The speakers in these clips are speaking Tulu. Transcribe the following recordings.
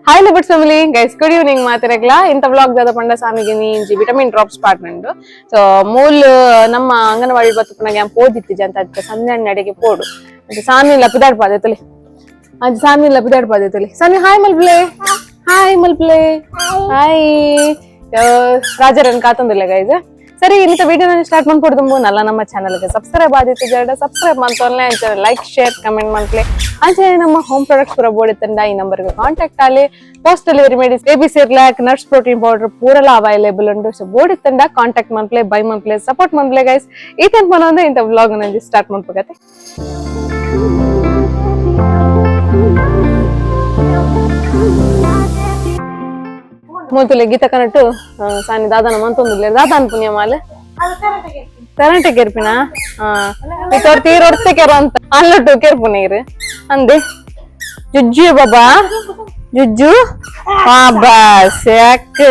Hi ಲಬಟ್ family guys, good evening. ಮಾತಿರಗ್ಲಾ ಇಂಥ ವ್ಲಾಗ್ ದಾದ ಪಂಡ ಸಾಮಿಗೆ ನೀಂಜಿ ವಿಟಮಿನ್ ಡ್ರಾಪ್ಸ್ ಪಾಡ್ನಂಡು. ಸೊ ಮೂಲ್ ನಮ್ಮ ಅಂಗನವಾಡಿ ಬತ್ತುಪುನಗೆ ಪೋದಿತ್ತಿಜ ಅಂತ ಅದಕ್ಕೆ ಸಂಜೆ ಅಡಿಗೆ ಪೋಡು. ಮತ್ತೆ ಸಾಮಿ ಲಪಿದಾಡ್ ಪಾದೆತಲಿ ಅಂಚ ಸಾಮಿ ಲಪಿದಾಡ್ ಪಾದೆತಲಿ. ಸಾಮಿ ಹಾಯ್ ಮಲ್ಪ್ಲೆ, ಹಾಯ್ ಮಲ್ಪ್ಲೆ, ಹಾಯ್. ರಾಜರನ್ ಕಾತಂದಿಲ್ಲ ಗೈಸ್. ಸರಿ, ಇಂಥ ವಿಡಿಯೋ ನಾನು ಸ್ಟಾರ್ಟ್ ಮಾಡ್ಕೊಡ್ದು ನಲ್ಲ. ನಮ್ಮ ಚಾನಲ್ಗೆ ಸಬ್ಸ್ಕ್ರೈಬ್ ಆದಿತ್ತು ಜಡ ಸಬ್ಸ್ಕ್ರೈಬ್ ಮಾಡ್ತೋನ್ಲೆ, ಅಂಚೆ ಲೈಕ್ ಶೇರ್ ಕಮೆಂಟ್ ಮಾಡ್ಲೆ. ಅಂಚೆ ನಮ್ಮ ಹೋಮ್ ಪ್ರಾಡಕ್ಟ್ಸ್ ಪೂರ ಬೋಡಿತ್ತಂಡ ಈ ನಂಬರ್ಗೆ ಕಾಂಟ್ಯಾಕ್ಟ್ ಆಲಿ. ಪೋಸ್ಟ್ ಡೆಲಿವರಿ ಮಾಡಿ. Baby Cerelac, nuts, protein powder ಪೂರೆಲ್ಲ ಅವೈಲೇಬಲ್ ಉಂಟು. ಸೊ ಬೋಡಿತ್ತಂಡ ಕಾಂಟ್ಯಾಕ್ಟ್ ಮಾಡ್ಲೆ, ಬೈ ಮಾಡ್ಲೆ, ಸಪೋರ್ಟ್ ಮಾಡ್ಲೆ ಗೈಸ್. ಈ ತನಕ ಮನ ಇಂಥ ವ್ಲಾಗ್ ನಂಜಿ ಸ್ಟಾರ್ಟ್ ಮಾಡ್ಬೇಕತ್ತೆ. ಮೂತುಲೆ ಗೀತ ಕನಟ್ಟು ಸಾನಿ ದಾದನ ಮಂತೊಂದುಲ್ಲೆ. ದಾದಾನ ಪುಣ್ಯ ಮಾಲೆ ತರಂಟೆ ಕೆರ್ಪಿನ ಈ ತೀರ್ ಒಡ್ತೆ ಕೆರ ಅಂತ ಅಲ್ಲೊಟ್ಟು ಕೆರ್ಪು ನೀರು ಅಂದೆ. ಜುಜ್ಜು ಬಾಬಾ ಜುಜ್ಜು. ಹಾ ಬಸ್ ಯಾಕ್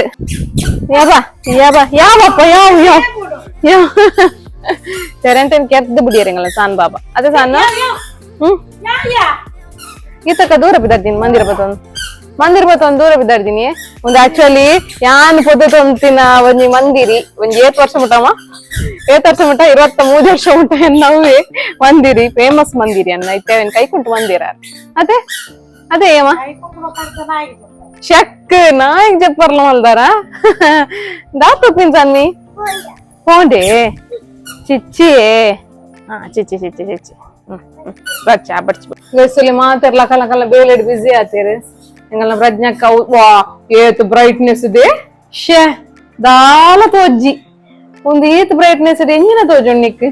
ಯಾಬಾ ಯಾಬಾ ಯಾವಪ್ಪ ಯಾವ ಯಾವ ಯಾವ ತೆರಂಟೆನ್ ಕೆರ್ದು ಬಿಡಿಯರಂಗಲ್ಲ ಸಾನ್ ಬಾಬಾ. ಅದೇ ಸಾನ. ಈತಕ್ಕ ದೂರ ಬಿದ್ದಾರ್ತೀನಿ ಮಂದಿರ ಬತ್ತೊಂದು, ಮಂದಿರ ಬತ್ತೊಂದು ದೂರ ಬಿದ್ದಾರ್ತೀನಿ. ಒಂದು ಆಕ್ಚುಲಿ ಯಾನ್ ಪೊದ್ದೆ ತೊಂತಿನ ಒಂಜಿ ಮಂದಿರಿ ಒಂಜಿ ಏತ್ ವರ್ಷ ಮುಟ್ಟಮ್ಮ, ಏತ್ ವರ್ಷ ಮುಟ್ಟ, 23 ವರ್ಷ ಮುಟ್ಟ ನಾವೇ ಮಂದಿರಿ, ಫೇಮಸ್ ಮಂದಿರಿ ಅನ್ನ ಇತ್ತೆ ಕೈಕುಂಟು ಮಂದಿರ. ಅದೇ ಅದೇ ಏಮ ಶಕ್ ನಾಯಿಗ್ ಜಪ್ಪರ್ಲ ಮಲ್ದಾರ ದಾತೊಪ್ಪಿನ ಸನ್ನಿ ಹೋಂಡೆ ಚಿಚ್ಚಿ. ಹಾ ಚಿಚ್ಚಿ ಚಿಚ್ಚಿ ಚಿಚ್ಚಿ. ಹ್ಮ್ ಹ್ಮ್ ಬಚ್ಚ ಬಚ್ಚ ಗೈಸಲ್ಲಿ ಮಾತಾಡ್ಲ ಕಲ ಕಲ ಬೇಲೆಡ್ ಬಿಸಿ ಆತೀರಿ. ಎಂಗಲ್ನ ಪ್ರಜ್ಞಕ್ಕ ವಾ ಏತ್ ಬ್ರೈಟ್ನೆಸ್ ಇದೆ. ಶೇ ದಾಲ ತೋಜ್ಜಿ ಒಂದು ಏತ್ ಬ್ರೈಟ್ನೆಸ್ ಇದೆ. ಎಂಜಿನ ತೋಜುಂಡು ನಿಕ್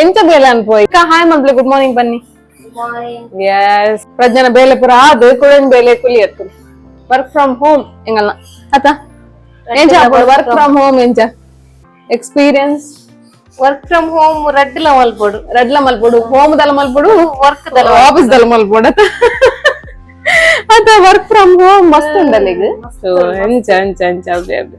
ಎಂಚ ಬೇಲೆ ಅನ್ಪೋಯ್. ಹಾಯ್ ಮಲ್ಪ್ಲೆ, ಗುಡ್ ಮಾರ್ನಿಂಗ್ ಬನ್ನಿ. ಎಸ್, ಪ್ರಜ್ಞನ ಬೇಲೆ ಪೂರ ಅದು ಕುಳೆನ್ ಬೇಲೆ ಕುಲಿ ಅತ್ತು. ವರ್ಕ್ ಫ್ರಮ್ ಹೋಮ್ ಎಂಗಲ್ನ ಅತ್ತ ಎಂಚ ವರ್ಕ್ ಫ್ರಮ್ ಹೋಮ್ ಎಂಚ ಎಕ್ಸ್ಪೀರಿಯನ್ಸ್? ವರ್ಕ್ ಫ್ರಮ್ ಹೋಮ್ ರಡ್ಡ್ಲ ಮಲ್ಪೊಡು. ರಡ್ಲ ಮಲ್ಪೊಡು, ಹೋಮ್ ದಲ ಮಲ್ಪೊಡು, ವರ್ಕ್ ದಲ. ಆಫೀಸ್ ದಲ ಮಲ್ಪೊಡು ಅತ್ತ. ಅತ್ತ ವರ್ಕ್ ಫ್ರಮ್ ಹೋಮ್ ಮಸ್ತ್ ಉಂಡಲ್ಲ ಈಗ. ಸೊ ಎಂಚ ಎಂಚ ಎಂಚ ಅಬ್ಬೆ ಅಬ್ಬೆ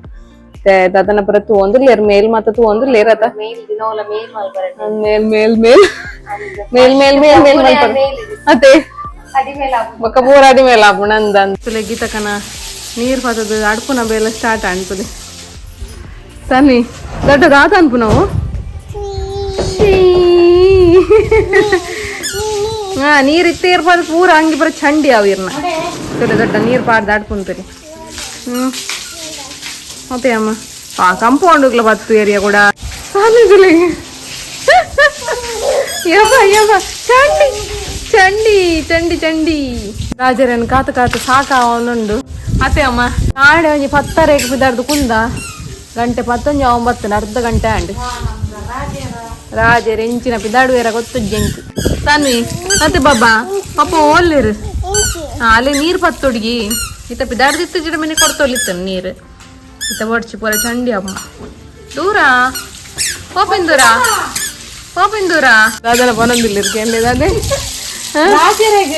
ತದನ ಪುರ ತೂವೊಂದುಲ್ಲೆರ್, ಮೇಲ್ ಮಾತ ತೂವೊಂದುಲ್ಲೆರ್ ಅತ್ತ. ಮೇಲ್ ದಿನೋಲ ಮೇಲ್ ಮಲ್ಪರೆ. ಮೇಲ್ ಮೇಲ್ ಮೇಲ್ ಮೇಲ್ ಮೇಲ್ ಮೇಲ್ ಮೇಲ್ ಮಲ್ಪರೆ ಅತ್ತೆ. ಕಡಿಮೆ ಬೊಕ್ಕ ಪೂರ ಅಡಿ ಮೇಲೆ ಆಪುಂಡು ಅಂದ ಅಂದ್ ಗೀತಕನ ನೀರ್ ಪತದು ಅಡ್ಪುನ ಬೇಲೆ ಸ್ಟಾರ್ಟ್ ಅನ್ಪುದೆ. ಸನ್ನಿ ದೊಡ್ಡ ದಾತ ಅನ್ಪು ನಾವು. ಹಾ ನೀರ್ ಇತ್ತೆ ಇರ್ಬಾರ್ದು ಪೂರ ಅಂಗಿ ಬರ ಚಂಡಿ ಅವು ಇರ್ನ. ದೊಡ್ಡ ದೊಡ್ಡ ನೀರ್ ಪಾಡ್ದು ಅಡ್ಪುಂತರಿ. ಮತ್ತೆ ಅಮ್ಮ ಆ ಕಂಪೌಂಡ್ ಬತ್ತು ಏರಿಯಾ ಕೂಡ. ಸಾನಿ ಯವ್ವ ಯವ್ವ ಚಂಡಿ ಚಂಡಿ ಚಂಡಿ ಚಂಡಿ. ರಾಜರನ್ ಕಾತು ಕಾತು ಸಾಕ ಅವನುಂಡು ಅತ್ತೆ ಅಮ್ಮ. ನಾಳೆ ಒಂಜಿ ಪತ್ತರೇಕ್ ಬಿದಾರ್ದು ಕುಂದ ಗಂಟೆ ಪತ್ತೊಂಜಿ ಒಂಬತ್ತು ಅರ್ಧ ಗಂಟೆ ಅಂಡ್ ರಾಜರ ಎಂಚಿನ ಪಿದಾಡುವೇರ ಗೊತ್ತು ಜಂಕಿ ತನ್ವಿ. ಅತ್ತೆ ಬಾಬಾ ಪಾಪ ಓಲ್ಲಿರು ಅಲ್ಲಿ ನೀರು ಪತ್ತೊಡ್ಗಿ ಇತ್ತ ಪಿದಾಡ್ದಿತ್ತು ಜಿಡ ಮನೆ ಕೊಡ್ತೊಲಿತ್ತ ನೀರು ಇತ್ತ ಒಡ್ಚಿ ಪೂರ ಚಂಡಿ ಅಮ್ಮ. ದೂರ ಪೋಪಿಂದೂರ ಪೋಪಿಂದೂರ ದಾದನ ಬನೊಂದಿಲ್ಲ ಇರ್ಕೆ ಅದೇ. ರಾಜರೆಗ್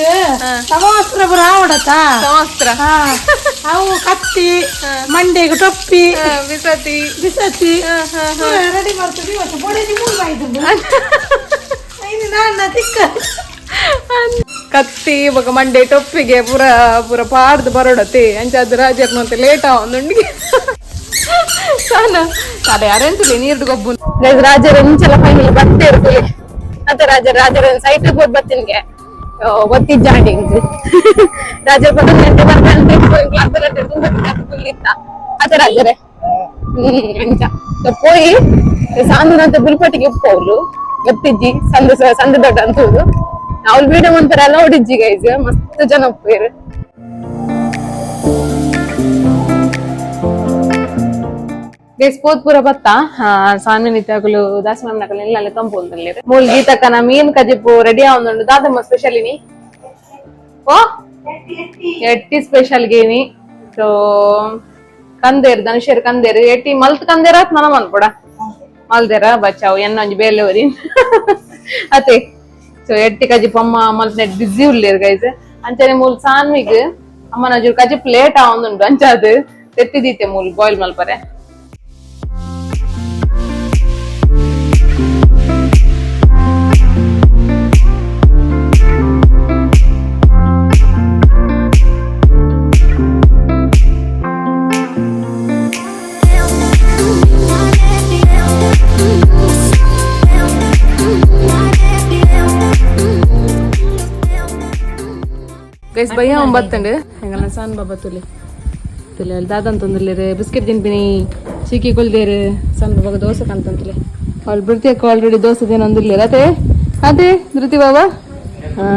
ಸಮವಸ್ತ್ರ ಪೂರ ಆವಡತ. ಸಮವಸ್ತ್ರ. ಅವು ಕತ್ತಿ, ಮಂಡೆಗ್ ಟೊಪ್ಪಿ, ಬಿಸತಿ. ಬಿಸತಿ ರೆಡಿ ಮಾಡ್ತೀವಿ. ಇವತ್ತು ಬೊಡೆದಿ ಮೂರು ಬಾಯ್ದು ನಾನು ತಿಕ್ಕ. ಕತ್ತಿ ಬೊಕ ಮಂಡೆ ಟೊಪ್ಪಿಗೆ ಪೂರ ಪೂರ ಪಾಡ್ದು ಬರೋಡತಿ. ಅಂಚಾದ್ ರಾಜರ್ ಮತ್ತೆ ಲೇಟ್ ಆವೊಂದುಂಡಿಗೆ ಸಾನ ಅದೇ ಅರೆಂತುಲಿ ನೀರ್ದು ಗೊಬ್ಬು. ಗೈಸ್, ರಾಜರ್ ಎಂಚಲ ಫೈನಲ್ ಬತ್ತೆ ಇರ್ತುಲಿ ಮತ್ತೆ. ರಾಜರ್ ರಾಜರ್ ಸೈಟ್ ಹೋದ್ ಬತ್ತಿನ್ಗೆ ಗೊತ್ತಿಜ್ಜಾಂಡಿ ರಾಜರ್ ಪದ ಗಂಟೆ ಬರ್ಕಂತೆ ಅರ್ಧ ಗಂಟೆ ಕುಲ್ಲಿತ್ತ ಅತ್ತೆ ರಾಜರೇ. ಅಂಚ ಪೋಯಿ ಸಾಂದನಂತ ಬುಲ್ಪಟ್ಟಿಗೆ ಉಪ್ಪವ್ಲು ಗೊತ್ತಿಜ್ಜಿ ಸಂದು ಸಂದು ದೊಡ್ಡ ಅಂತೂರು ಅವ್ಲು ವೀಡಿಯೋ ಮಂತರ ಎಲ್ಲ ಹೊಡಿಜ್ಜಿ ಗೈಸ್. ಮಸ್ತ್ ಜನ ಉಪ್ಪೇರು ಗೈಸ್. ಪೋತ್ ಪೂರ ಬತ್ತ ಸಾನ್ವಿ ನಿತ್ಯಾಗುಲು ದಾಸ ನಕಲು ಇಲ್ಲ ತಂಪು ಅಂತಲ್ಲಿ. ಮೂಲ್ ಗೀತಕ್ಕನ ಮೀನ್ ಕಜಿಪು ರೆಡಿ ಆವೊಂದುಂಡು. ದಾದಮ್ಮ ಸ್ಪೆಷಲ್ ಇನಿ? ಓ ಎಟ್ಟಿ ಸ್ಪೆಷಲ್ ಗೇನಿ. ಸೊ ಕಂದೇರ್ ಧನುಷೇರ್ ಕಂದೇರ್ ಎಟ್ಟಿ ಮಲ್ತ್ ಕಂದೇರ ಮನ ಮನ್ಪುಡ ಮಲ್ದೇರ ಬಚಾವ್ ಎನ್ನ ಒಂಜಿ ಬೇಲೆ ಒರಿ ಅತೆ. ಸೊ ಎಟ್ಟಿ ಕಜಿಪು ಅಮ್ಮ ಮಲ್ತ್ ನೆಟ್ ಬಿಸಿ ಉಲ್ಲೇರ್ ಗೈಸ್. ಅಂಚನೆ ಮೂಲ್ ಸಾನ್ವಿಗ್ ಅಮ್ಮನ ಒಂಚೂರು ಕಜಿಪು ಲೇಟ್ ಆವೊಂದುಂಡು. ಅಂಚಾದ್ ತೆತ್ತಿದೀತೆ ಮೂಲ್ ಬಾಯ್ಲ್ ಮಲ್ಪರೆ. ಬಯ್ಯ ಒಂಬತ್ತಂಡು ಎಂಗಲ್ಲ ಸಾನ್ ಬಾಬಾ ತುಲೆ ತುಲೆ ಅಲ್ಲಿ ದಾದಂತಂದುಲ್ಲೇರು ಬಿಸ್ಕೆಟ್ ತಿನ್ಪಿನಿ ಚೀಕಿ ಕೊಲ್ದೇರು ಸಣ್ಣ ಬಾಬಾಗ ದೋಸೆ ಕಂತಂತಲೆ ಅವಳು ಬೃತಿ ಅಕ್ಕ ಆಲ್ರೆಡಿ ದೋಸೆ ತಿನ್ನೊಂದಿಲ್ಲೇರು ಅದೇ ಅದೇ ಧೃತಿ ಬಾಬಾ. ಹಾ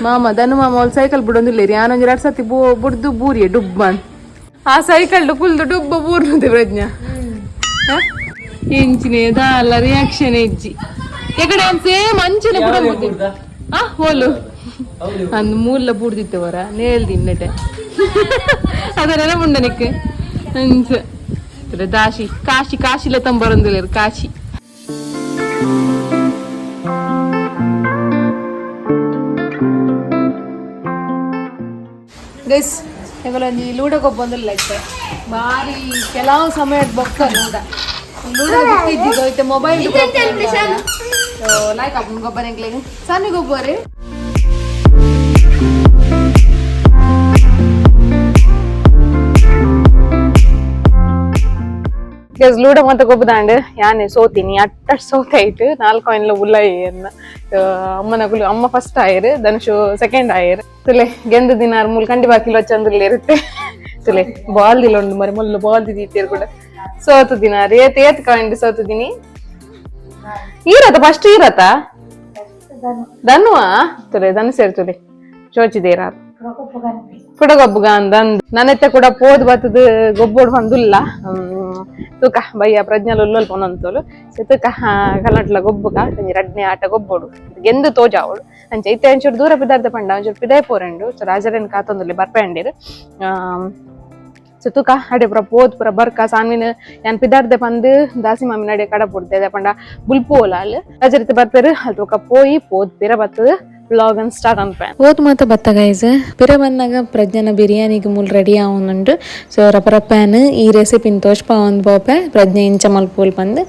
ಮಾಮ ಧನು ಮಾಮ ಅವಳು ಸೈಕಲ್ ಬಿಡೊಂದಿಲ್ಲೇರಿ. ಆನೊಂಜಿ ಎರಡು ಸತಿ ಬೂ ಬುಡ್ದು ಬೂರಿಯೆ ಡುಬ್ಬನ್ ಆ ಸೈಕಲ್ ಕುಲ್ದು ಡುಬ್ಬ ಬೂರ್ನುದೆ ಪ್ರಜ್ಞಾ. ಎಂಚಿನೆ ದಾಲ ರಿಯಾಕ್ಷನ್ ಇಜ್ಜಿ ಎಕಡೆ ಸೇಮ್ ಅಂಚನೆ ಬುಡ ಆ ಹೋಲು ಅಂದ್ ಮೂಲ ಬೂಡ್ದಿತ್ತವರ ನೇಲ್ ತಿನ್ನಟೆ ಅದನ್ನೆಲ್ಲ ಮುಂಡನಿಕ್ ಅಂಚ ದಾಶಿ ಕಾಶಿ ಕಾಶಿಲ ತಂಬರಂದಿಲ್ಲ ಕಾಶಿ. ಗೈಸ್, ಎಂಗಲೊಂಜಿ ಲೂಡ ಗೊಬ್ಬೊಂದುಲ್ಲ ಇತ್ತೆ. ಬಾರಿ ಕೆಲವು ಸಮಯದ ಬೊಕ್ಕ ಲೂಡ ಲೂಡ ಬುಕ್ ಇದ್ದಿದ್ದು ಇತ್ತೆ ಮೊಬೈಲ್ ಲೈಕ್ ಆಪುಂಡು ಗೊಬ್ಬರ ಎಂಕ್ಲೆಗ್ ಸಣ್ಣ ಗೊಬ್ಬರೆ. ಗೈಸ್, ಲೂಡ ಮಾತ ಗೊಬ್ಬದಾಂಡ್ ಯಾನೆ ಸೋತೀನಿ ಅಟ್ಟ ಸೋತಾಯ್ತು. ನಾಲ್ಕು ಕಾಯಿನ್ಲ ಉಲ್ಲೈ ಅನ್ನ ಅಮ್ಮನಗುಲು ಅಮ್ಮ ಫಸ್ಟ್ ಆಯರ್, ಧನುಷು ಸೆಕೆಂಡ್ ಆಯರ್. ತುಲೆ ಗೆಂದು ದಿನಾರ್ ಮೂಲ್ ಕಂಡಿ ಬಾಕಿಲು ಚಂದ್ರಲಿ ಇರುತ್ತೆ. ತುಲೆ ಬಾಲ್ ದಿಲ್ಲ ಉಂಡು ಮರಿ ಮುಲ್ಲು ಬಾಲ್ ದಿದ್ದೀತೇರು ಕೂಡ. ಸೋತು ದಿನಾರ್ ಏತ್ ಏತ್ ಕಾಯಿನ್ ಸೋತು ದಿನಿ. ಈರತ ಫಸ್ಟ್ ಈರತ ಧನುವಾ ತುಲೆ ಧನು ಸೇರ್ ತುಲೆ ಚೋಚಿದೇರ ಕುಡ ಗೊಬ್ಬುಗ ಅಂದಂದ್ ನನ್ನೆತ್ತೆ ಕೂಡ ಪೋದ್ ಬತ್ತದ ಗೊಬ್ಬೋಡ್ ಬಂದುಲ್ಲ. ತೂಕ ಬಯ್ಯ ಪ್ರಜ್ಞಾಲ ಉಲ್ಲೊಲ್ ಪೊನಂತೋಲು. ತುಕ ಕಲ್ನಟ್ಲ ಗೊಬ್ಬುಗ ಒಂಜಿ ರಡ್ನೆ ಆಟ ಗೊಬ್ಬೋಡು ಗೆಂದು ತೋಜಾವೋಡು ಅಂಚ. ಇತ್ತೆ ಒಂಚೂರು ದೂರ ಪಿದಾರ್ದ ಪಂಡ ಒಂಚೂರು ಪಿದಾಯ್ ಪೋರೆಂಡು. ಸೊ ರಾಜರೇನ್ ಕಾತೊಂದುಲ್ಲೆ ಬರ್ಪೆಂಡಿರು. ಸೊ ತುಕ ಅಡೆ ಪೂರ ಪೋದ್ ಪೂರ ಬರ್ಕ. ಸಾನ್ವಿನ ಯಾನ್ ಪಿದಾರ್ದೆ ಪಂದ್ ದಾಸಿ ಮಾಮಿ ನಡೆ ಕಡ ಪುಡ್ದೆ ಪಂಡ ಬುಲ್ಪು ಅಲ್ ರಾಜರಿತೆ ಬರ್ಪೇರು. ಅಲ್ಲಿ ತುಕ ಪೋಯಿ ಪೋದ್ ಪಿರ ಬತ್ತದ ವ್ಲಾಗ್ ಅನ್ ಸ್ಟಾರ್ಟ್ ಅನ್ಪೆ. ಓದ್ ಮಾತ ಬತ್ತ ಗೈಸ್. ಪಿರ ಬನ್ನಾಗ ಪ್ರಜ್ಞಾನ ಬಿರಿಯಾನಿಗೆ ಮೂಲ ರೆಡಿ ಆವೊಂದುಂಡು. ಸೊ ರಪ ರಪ್ಪನ್ ಈ ರೆಸಿಪಿನ ತೋಜ್ಪಾವೊಂದು ಪೋಪೆ ಪ್ರಜ್ಞೆ ಇಂಚ ಮಲ್ಪೋಲ್ ಪಂದ್.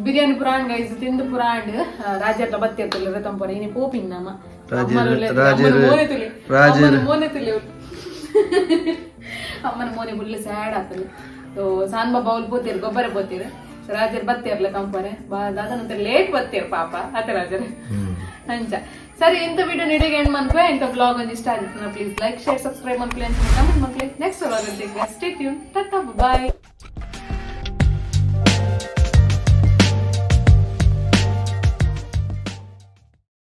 ಬಿರಿಯಾನಿ ಪುರಾಣ್ ಗೈಸ್, ತಿಂದು ಪುರಾಂಡ್. ರಾಜರ್ಲ ಬತ್ತಿರ್ತಲ್ಲ ತಂಪರ ಇನಿ ಪೋಪಿನ್ ನಮ್ಮ. ರಾಜರು- ರಾಜರು- ಮೋನೆ ತುಲಿ, ಅಮ್ಮನ ಮೋನೆ ಫುಲ್ ಸ್ಯಾಡ್ ಆಗ್ತದೆ. ಸೊ ಸಾನ್ ಬಾಬಾ ಅವ್ಲು ಪೋತೇರು, ಗೊಬ್ಬರ ಪೋತೇರು. ಸೊ ರಾಜರ್ ಬತ್ತೇರ್ಲ ಕಂಪನೆ ಬಾ ದಾದ ನಂತರ ಲೇಟ್ ಬತ್ತೇರು ಪಾಪ ಅತ್ತೆ ರಾಜರ್ ಅಂಚ. ಸರಿ, ಇಂಥ ವಿಡಿಯೋ ನಿಡೆಗೆ ಎಂಡ್ ಮನ್ಪೆ. ಇಂಥ ಬ್ಲಾಗ್ ಒಂದು ಇಷ್ಟ ಆಗಿತ್ತು ಪ್ಲೀಸ್ ಲೈಕ್, ಶೇರ್, ಸಬ್ಸ್ಕ್ರೈಬ್ ಮನ್ಪಲೆ, ಕಮೆಂಟ್ ಮನ್ಪಲೆ. ನೆಕ್ಸ್ಟ್ ವ್ಲಾಗ್ ಅಂತ ಸ್ಟೇ ಟ್ಯೂನ್. ಟಾಟಾ, ಬಾಯ್.